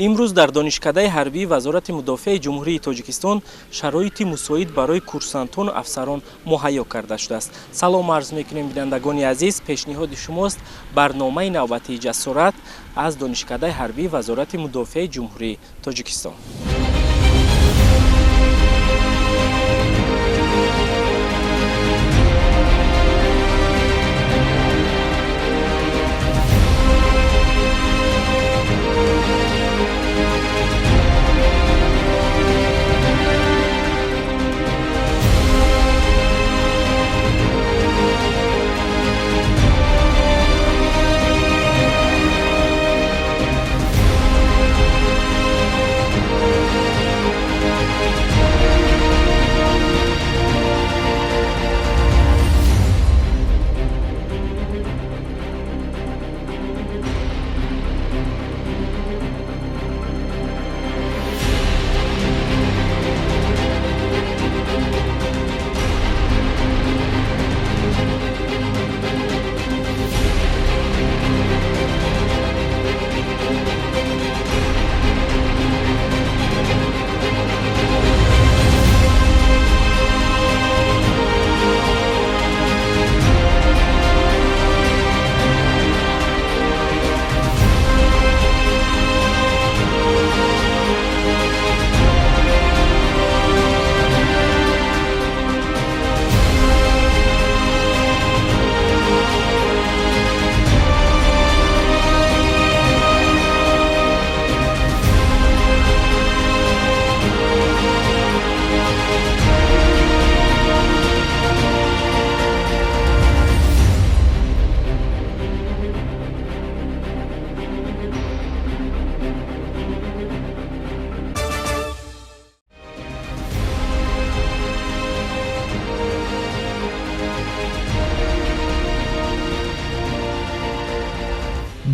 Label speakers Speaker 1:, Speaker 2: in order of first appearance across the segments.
Speaker 1: Имрӯз дар Донишкадаи ҳарбии Вазорати мудофиаи Ҷумҳурии Тоҷикистон шароити мусоид барои курсантону афсарон муҳайё карда шудааст. Салом арз мекунем, бинандагони азиз, пешниҳоди шумост барномаи навбатии «Ҷасорат» аз Донишкадаи ҳарбии Вазорати мудофиаи Ҷумҳурии Тоҷикистон.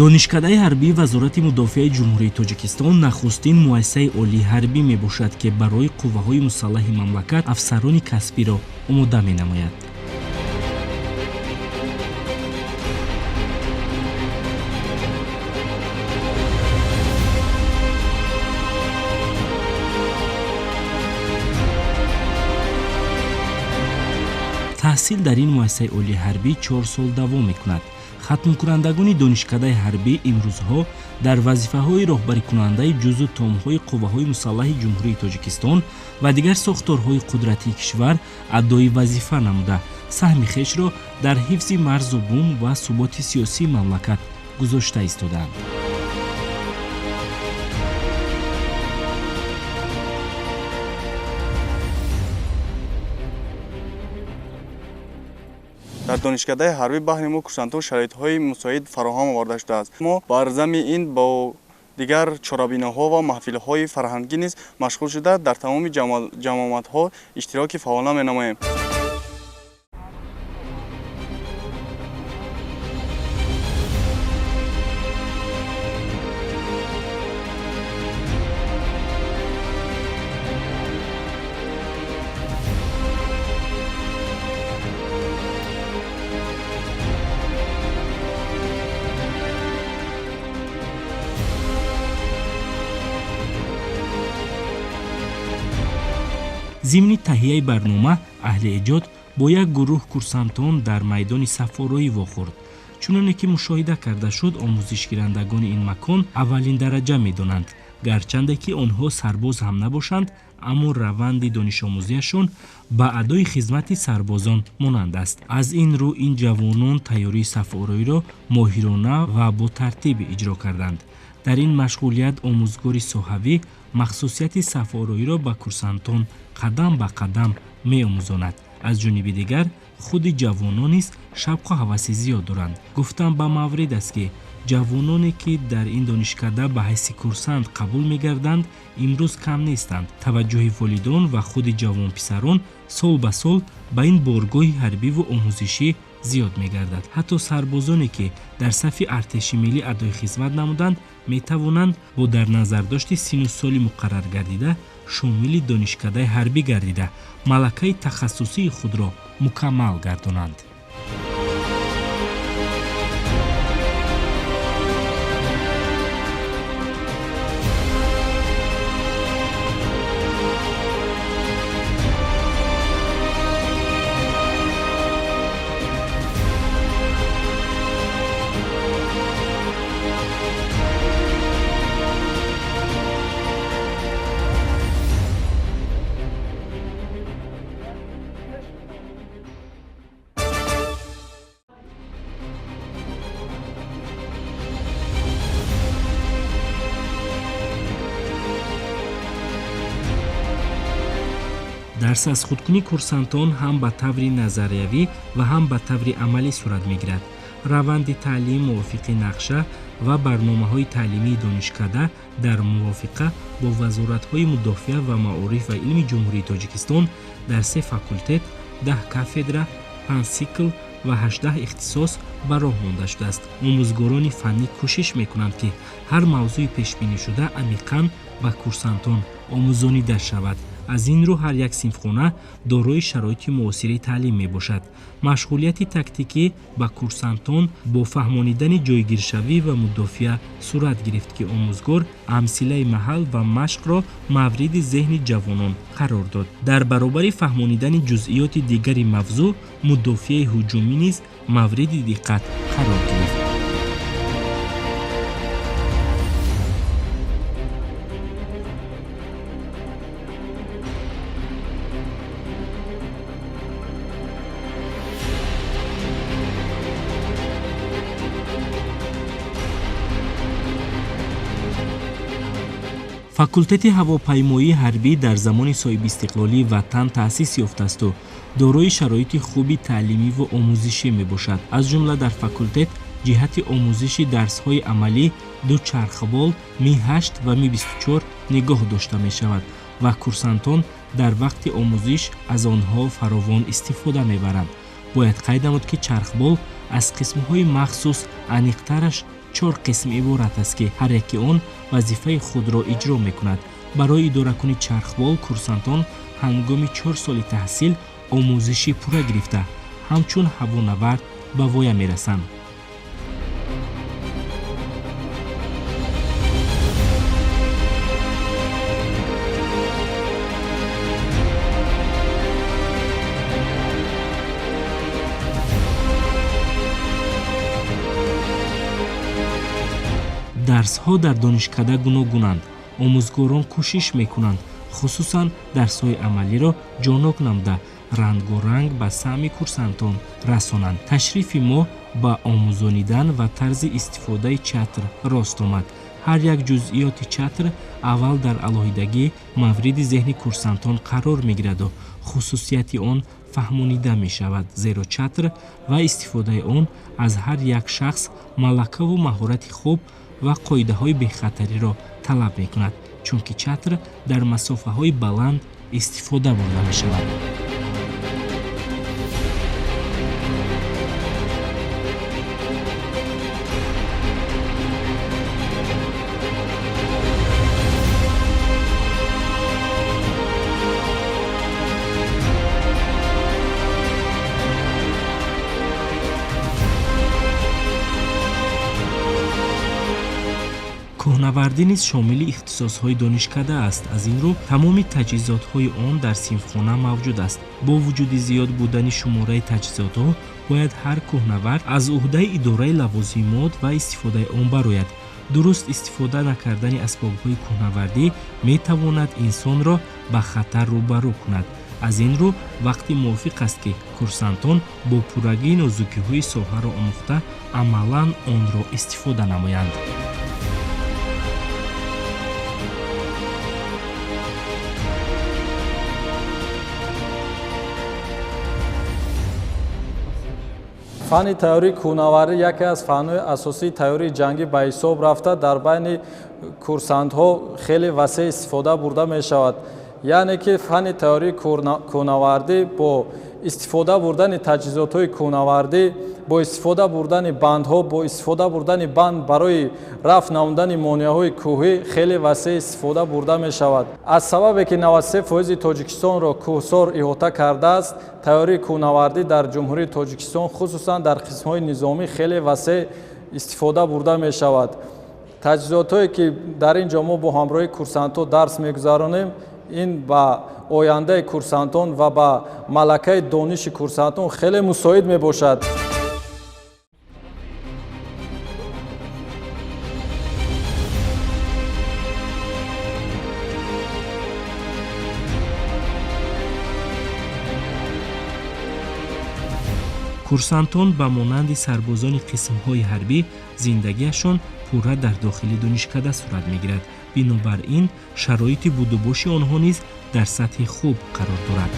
Speaker 1: Донишкадаи ҳарбии Вазорати мудофиаи Ҷумҳурии Тоҷикистон нахустин муассисаи олии ҳарбӣ мебошад, ки барои қувваҳои мусаллаҳи мамлакат афсарони касбиро омода менамояд. Таҳсил дар ин муассисаи олии ҳарбӣ 4 сол давом мекунад. Хатмкунандагони донишкадаи ҳарбӣ имрӯзҳо дар вазифаҳои роҳбарикунандаи ҷузъу томҳои қувваҳои мусаллаҳи Ҷумҳурии Тоҷикистон ва дигар сохторҳои қудратии кишвар адои вазифа намуда, саҳми хешро дар ҳифзи марзу бум ва суботи сиёсии мамлакат гузошта истодаанд.
Speaker 2: Дар донишкадаи ҳарбӣ баҳри мо курсантон шароитҳои мусоид фароҳам оварда шудааст. Мо бар зами ин бо дигар чорабиноҳо ва маҳфилҳои фарҳангӣ низ машғул шуда, дар тамоми ҷамъомадҳо иштироки фаъолона менамоем.
Speaker 1: Зимни таҳияи барнома аҳли эҷод бо як гурӯҳ курсантон дар майдони саффороӣ вохӯрд. Чуноне ки мушоҳида карда шуд, омӯзишгирандагони ин макон аввалин дараҷа медонанд. Гарчанде ки онҳо сарбоз ҳам набошанд, аммо раванди донишомӯзиашон ба адои хизмати сарбозон монанд аст. Аз ин рӯ ин ҷавонон тайёрии сафороиро моҳирона ва бо тартиб иҷро карданд. Дар ин машғулият омӯзгори соҳавӣ махсусияти сафороиро ба курсантон қадам ба қадам меомӯзонад. Аз ҷониби дигар, худи ҷавонон низ шавқу ҳаваси зиёд доранд. Гуфтан ба маврид аст, ки ҷавононе, ки дар ин донишкада ба ҳайси курсант қабул мегарданд, имрӯз кам нестанд. Таваҷҷӯҳи волидон ва худи ҷавонписарон сол ба сол ба ин боргоҳи ҳарбиву омӯзишӣ зиёд мегардад. Ҳатто сарбозоне, ки дар сафи артеши миллӣ адои хизмат намуданд, метавонанд бо дар назардошти сину соли муқаррар гардида шомили донишкадаи ҳарбӣ гардида, малакаи тахассусии худро мукаммал гардонанд. Дарс аз худкунии курсантон ҳам ба таври назариявӣ ва ҳам ба таври амалӣ сурат мегирад. Раванди таълим мувофиқи нақша ва барномаҳои таълимии донишкада дар мувофиқа бо вазоратҳои мудофиа ва маориф ва илми Ҷумҳурии Тоҷикистон дар се факултет, 10 кафедра, 5 сикл ва 18 ихтисос ба роҳ монда шудааст. Омӯзгорони фаннӣ кӯшиш мекунанд, ки ҳар мавзӯи пешбинишуда амиқан ба курсантон омӯзонида шавад. Аз ин рӯ ҳар як синфхона дорои шароити муосири таълим мебошад. Машғулияти тактикӣ ба курсантон бо фаҳмонидани ҷойгиршавӣ ва мудофиа сурат гирифт, ки омӯзгор амсилаи маҳал ва машқро мавриди зеҳни ҷавонон қарор дод. Дар баробари фаҳмонидани ҷузъиёти дигари мавзӯъ, мудофиаи ҳуҷумӣ низ мавриди диққат қарор гирифт. Факултети ҳавопаймоии ҳарбӣ дар замони соҳибистиқлолии ватан таъсис ёфтаасту дорои шароити хуби таълимиву омӯзишӣ мебошад. Аз ҷумла дар факултет ҷиҳати омӯзиши дарсҳои амалӣ ду чархбол Ми-8 ва Ми-24 нигоҳ дошта мешавад ва курсантон дар вақти омӯзиш аз онҳо фаровон истифода мебаранд. Бояд қайд намуд, ки чархбол аз қисмҳои махсус, аниқтараш 4 қисм иборат аст, ки ҳар яки он вазифаи худро иҷро мекунад. Барои идоракунии чархбол курсантон ҳангоми 4 соли таҳсил омӯзиши пурра гирифта, ҳамчун ҳавонавард ба воя мерасанд. Дарсҳо дар донишкада гуногунанд. Омӯзгорон кӯшиш мекунанд, хусусан дарсҳои амалиро ҷонок намуда, рангоранг ба самъи курсантон расонанд. Ташрифи мо ба омӯзонидан ва тарзи истифодаи чатр рост омад. Ҳар як ҷузъиёти чатр аввал дар алоҳидагӣ мавриди зеҳни курсантон қарор мегираду хусусияти он фаҳмонида мешавад, зеро чатр ва истифодаи он аз ҳар як шахс малакаву маҳорати хуб ва қоидаҳои бехатариро талаб мекунад, чунки чатр дар масофаҳои баланд истифода бурда мешавад. Кӯҳнавардӣ низ шомили ихтисосҳои донишкада аст. Аз ин рӯ тамоми таҷҳизотҳои он дар синфхона мавҷуд аст. Бо вуҷуди зиёд будани шумораи таҷҳизотҳо, бояд ҳар кӯҳнавард аз уҳдаи идораи лавозимот ва истифодаи он барояд. Дуруст истифода накардани асбобҳои кӯҳнавардӣ метавонад инсонро ба хатар рӯбарӯ кунад. Аз ин рӯ вақти мувофиқ аст, ки курсантон бо пуррагии нозукиҳои соҳаро омӯхта, амалан онро истифода намоянд.
Speaker 3: Фанни тайёрии кӯҳнавардӣ яке аз фанҳои асосии тайёрии ҷангӣ ба ҳисоб рафта, дар байни курсантҳо хеле васеъ истифода бурда мешавад. Яъне ки фанни тайёрии кӯҳнавардӣ бо истифода бурдани таҷҳизотҳои кӯҳнавардӣ, бо истифода бурдани бандҳо, бо истифода бурдани банд барои рафъ намудани монеаҳои кӯҳӣ хеле васеъ истифода бурда мешавад. Аз сабабе ки 93% Тоҷикистонро кӯҳсор иҳота кардааст, тайёрии кӯҳнавардӣ дар Ҷумҳурии Тоҷикистон, хусусан дар қисмҳои низомӣ, хеле васеъ истифода бурда мешавад. Таҷҳизотҳое ки дар ин ҷо мо бо ҳамроҳии курсантҳо дарс мегузаронем, ин ба ояндаи курсантон ва ба малакаи дониши курсантон хеле мусоид мебошад.
Speaker 1: Курсантон ба монанди сарбозони қисмҳои ҳарбӣ зиндагиашон пурра дар дохили донишкада сурат мегирад. Бинобар ин шароити будубоши онҳо низ дар сатҳи хуб қарор дорад.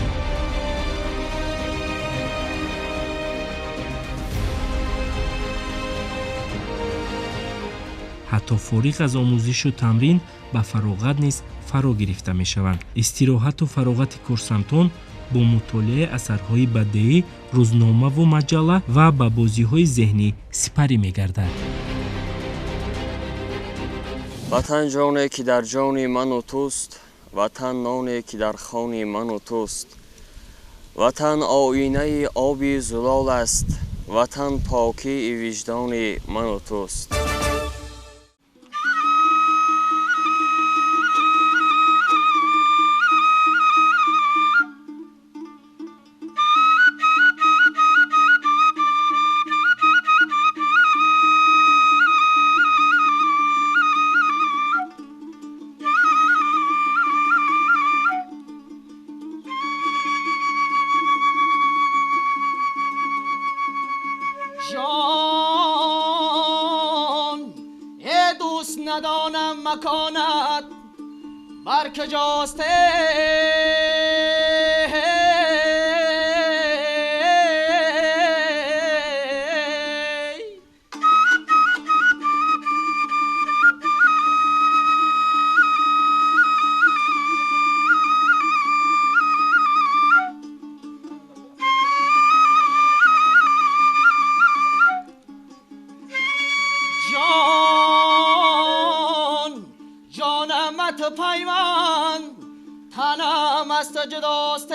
Speaker 1: Ҳатто фориғ аз омӯзишу тамрин ба фароғат низ фаро гирифта мешаванд. Истироҳату фароғати курсантон бо мутолиаи асарҳои бадеӣ, рӯзномаву маҷалла ва ба бозиҳои зеҳнӣ сипарӣ мегардад.
Speaker 4: Ватан ҷоне ки дар ҷони ману туст, ватан ноне ки дар хони ману туст, ватан оинаи оби зулол аст, ватан покии виҷдони ману туст.
Speaker 5: مکانت بر کجاست؟ پیوند تنم از تو جداست.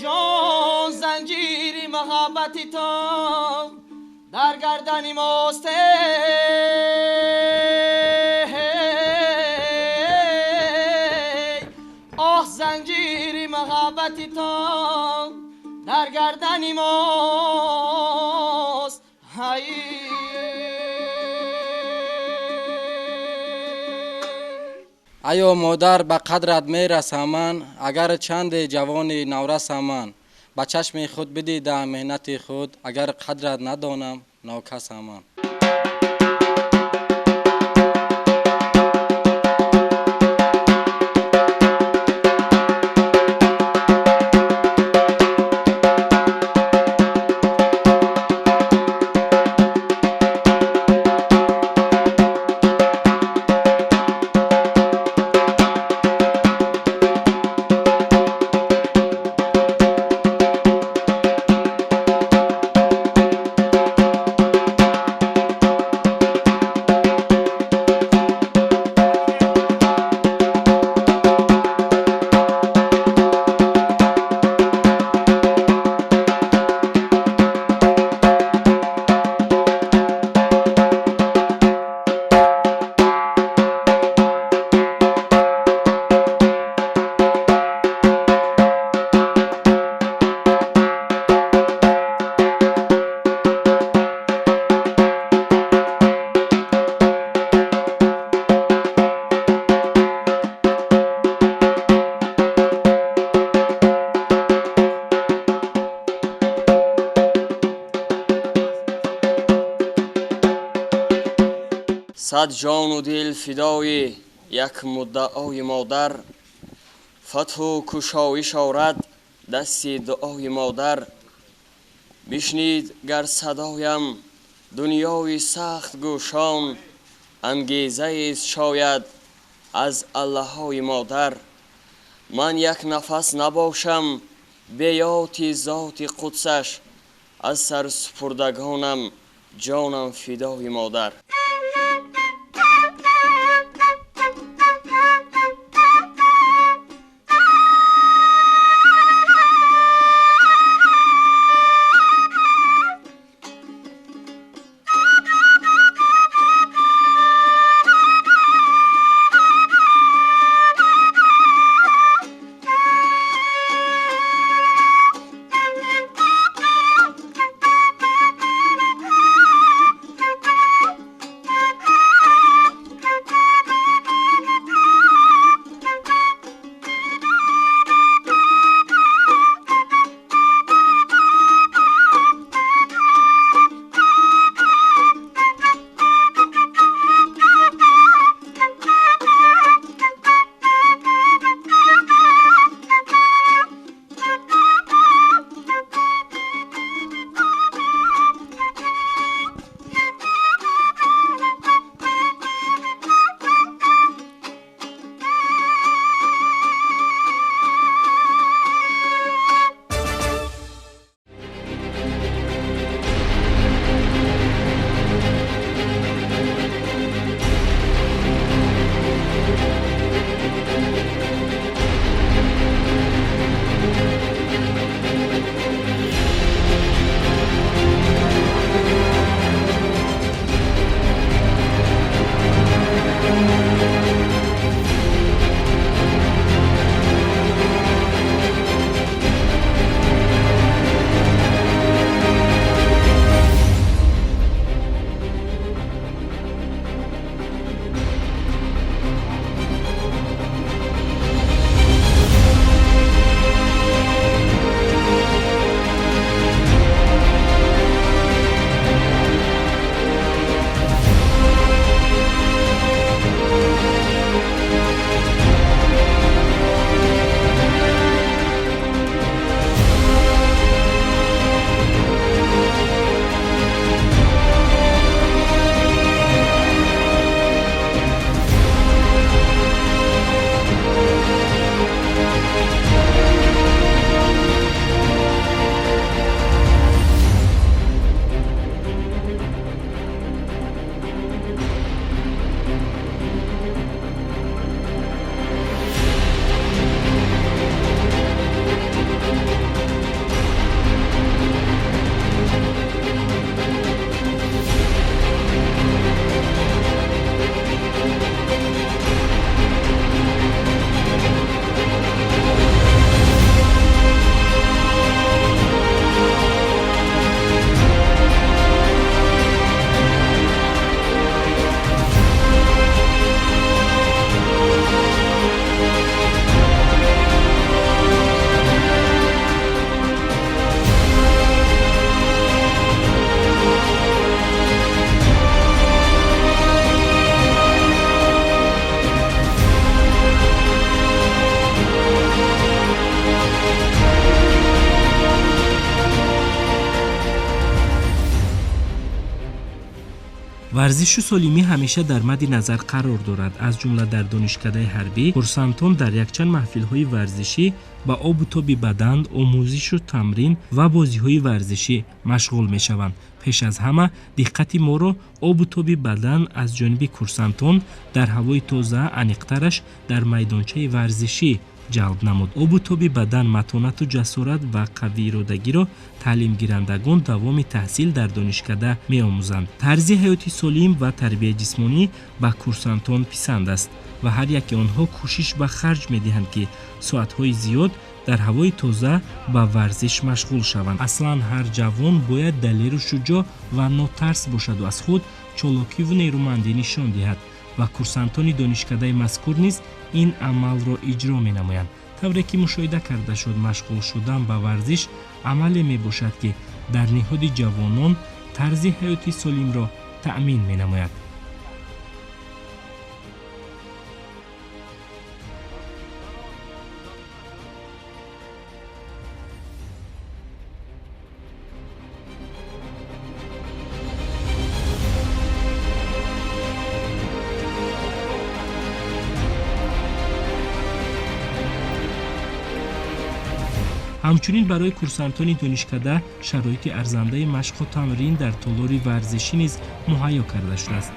Speaker 5: جان زنجیری محبتی تو در گردن ماست. آه زنجیری محبتی تو در گردن ماست.
Speaker 6: Айо модар, ба қадрат мерасам ман, агар чанде ҷавони наврасам ман, ба чашми худ бидидам меҳнати худ, агар қадрат надонам нокасам ман.
Speaker 4: Сад ҷону дил фидои як муддаои модар, фатҳу кушоиш орад дасти дуои модар. Бишнид гар садоям дунёи сахт гӯшон, ангезаест шояд аз аллаҳои модар. Ман як нафас набошам беёти зоти қудсаш, аз сарсупурдагонам ҷонам фидои модар.
Speaker 1: Варзишу солимӣ ҳамеша дар мадди назар қарор дорад. Аз ҷумла дар донишкадаи ҳарбӣ курсантон дар якчанд маҳфилҳои варзишӣ ба обу тоби бадан, омӯзишу тамрин ва бозиҳои варзишӣ машғул мешаванд. Пеш аз ҳама диққати моро обу тоби бадан аз ҷониби курсантон дар ҳавои тоза, аниқтараш дар майдончаи варзишӣ ҷалб намуд. Обу тоби бадан, матонату ҷасорат ва қавииродагиро таълимгирандагон давоми таҳсил дар донишкада меомӯзанд. Тарзи ҳаёти солим ва тарбияи ҷисмонӣ ба курсантон писанд аст ва ҳар яке онҳо кӯшиш ба харҷ медиҳанд, ки соатҳои зиёд дар ҳавои тоза ба варзиш машғул шаванд. Аслан ҳар ҷавон бояд далеру шуҷоъ ва нотарс бошаду аз худ чолокиву нерӯмандӣ нишон диҳад ва курсантони донишкадаи мазкур низ ин амалро иҷро менамоянд. Тавре ки мушоҳида карда шуд, машғул шудан ба варзиш амале мебошад, ки дар ниҳоди ҷавонон тарзи ҳаёти солимро таъмин менамояд. Ҳамчунин барои курсантони донишкада шароити арзандаи машқу тамрин дар толори варзишӣ низ муҳайё карда шудааст.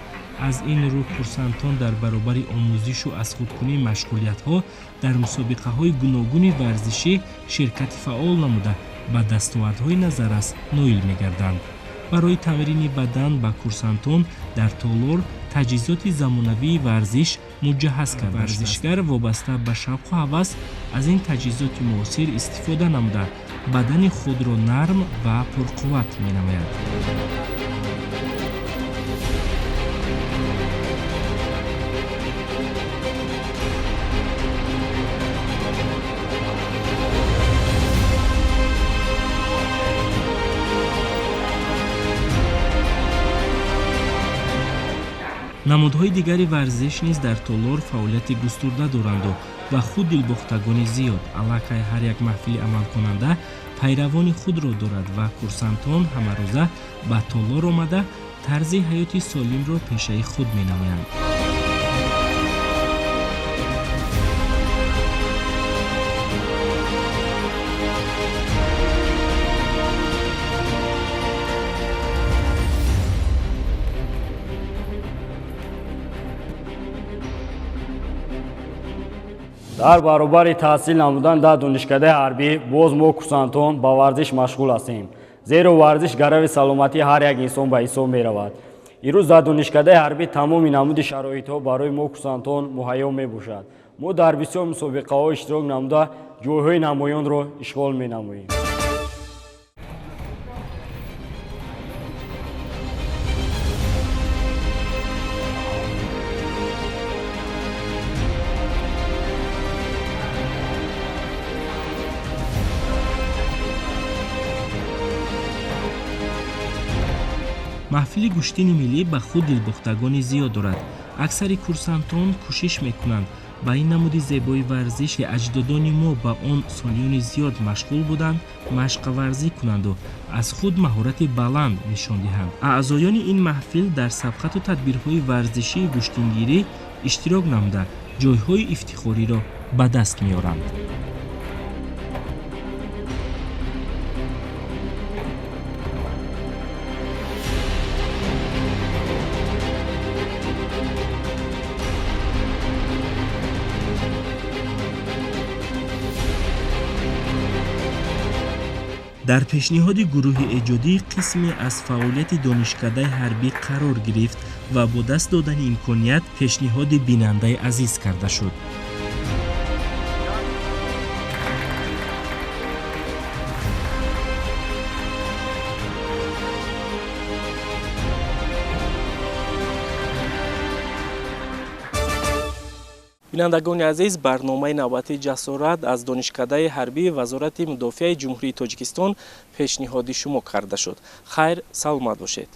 Speaker 1: Аз ин рӯ курсантон дар баробари омӯзишу аз худкунии машғулиятҳо дар мусобиқаҳои гуногуни варзишӣ ширкати фаъол намуда ба дастовардҳои назаррас ноил мегарданд. Барои тамрини бадан ба курсантон дар толор таҷҳизоти замонавии варзиш муҷаҳҳаз карда. Варзишгар вобаста ба шавқу ҳавас аз ин таҷҳизоти муосир истифода намуда бадани худро нарм ва пурқувват менамояд. Намудҳои дигари варзиш низ дар толор фаъолияти густурда доранду ва худ дилбохтагони зиёд. Аллакай ҳар як маҳфили амалкунанда пайравони худро дорад ва курсантон ҳамарӯза ба толор омада тарзи ҳаёти солимро пешаи худ менамоянд.
Speaker 7: Дар баробари таҳсил намудан дар донишкадаи ҳарбӣ боз мо курсантон ба варзиш машғул ҳастем, зеро варзиш гарави саломатии ҳар як инсон ба ҳисоб меравад. Имрӯз дар донишкадаи ҳарбӣ тамоми намуди шароитҳо барои мо курсантон муҳайё мебошад. Мо дар бисёр мусобиқаҳо иштирок намуда ҷойҳои намоёнро ишғол менамоем.
Speaker 1: Маҳфили гӯштини миллӣ ба худ дилбохтагони зиёд дорад. Аксари курсантон кӯшиш мекунанд ба ин намуди зебои варзиш, ки аҷдодони мо ба он солиёни зиёд машғул буданд, машқварзӣ кунанду аз худ маҳорати баланд нишон диҳанд. Аъзоёни ин маҳфил дар сабқату тадбирҳои варзишии гӯштингирӣ иштирок намуда ҷойҳои ифтихориро ба даст меоранд. Дар пешниҳоди гурӯҳи эҷодӣ қисме аз фаъолияти донишкадаи ҳарбӣ қарор гирифт ва бо даст додани имконият пешниҳоди бинандаи азиз карда шуд.
Speaker 8: Бинандагони азиз, барномаи навбатии ҷасорат аз донишкадаи ҳарбии Вазорати мудофиаи Ҷумҳурии Тоҷикистон пешниҳоди шумо карда шуд. Хайр, саломат бошед.